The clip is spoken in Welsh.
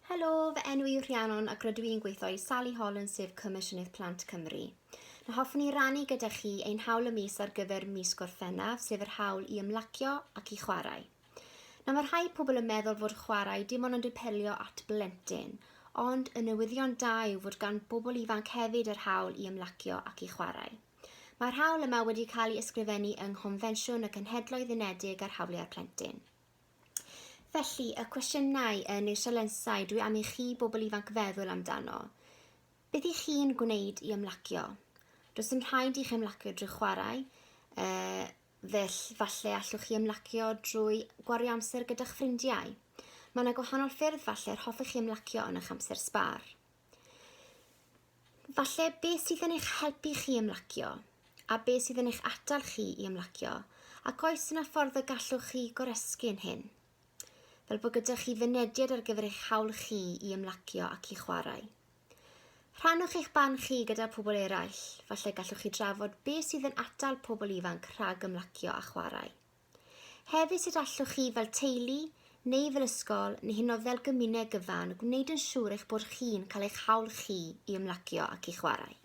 Helo, fy enw i yw Rhiannon ac rydw i'n gweithio i Sally Holland sef Comisiynydd Plant Cymru. Na hoffwn i rannu gyda chi ein hawl y mis ar gyfer mis Gorffennaf, sef yr hawl i ymlacio ac i chwarae. Na mae rhai pobl yn meddwl fod chwarae dim ond yn apelio at blentyn, ond y newyddion da yw fod gan bobl ifanc hefyd yr hawl i ymlacio ac i chwarae. Mae'r hawl yma wedi cael ei ysgrifennu yng Nghonfensiwn y Cenhedloedd Unedig ar Hawliau'r Plentyn. Felly, y cwestiynau neu'r sialensau dwi am i chi bobl ifanc feddwl amdano. Beth i chi'n gwneud i ymlacio? Does dim rhaid i chi ymlacio drwy chwarae, uh, fell, falle allwch chi ymlacio drwy gwario amser gyda'ch ffrindiau. Mae yna gwahanol ffyrdd falle yr hoffech chi ymlacio yn eich amser sbâr. Falle beth sydd yn eich helpu chi ymlacio, a beth sydd yn eich atal chi i ymlacio, ac oes yna ffordd y gallwch chi goresgyn hyn? Fel bod gyda chi fynediad ar gyfer eich hawl chi i ymlacio ac i chwarae. Rhannwch eich barn chi gyda pobl eraill, falle gallwch chi drafod beth sydd yn atal pobl ifanc rhag ymlacio a chwarae. Hefyd sut allwch chi fel teulu, neu fel ysgol, neu hyd yn oed fel gymuned gyfan, gwneud yn siŵr eich bod chi'n cael eich hawl chi i ymlacio ac i chwarae.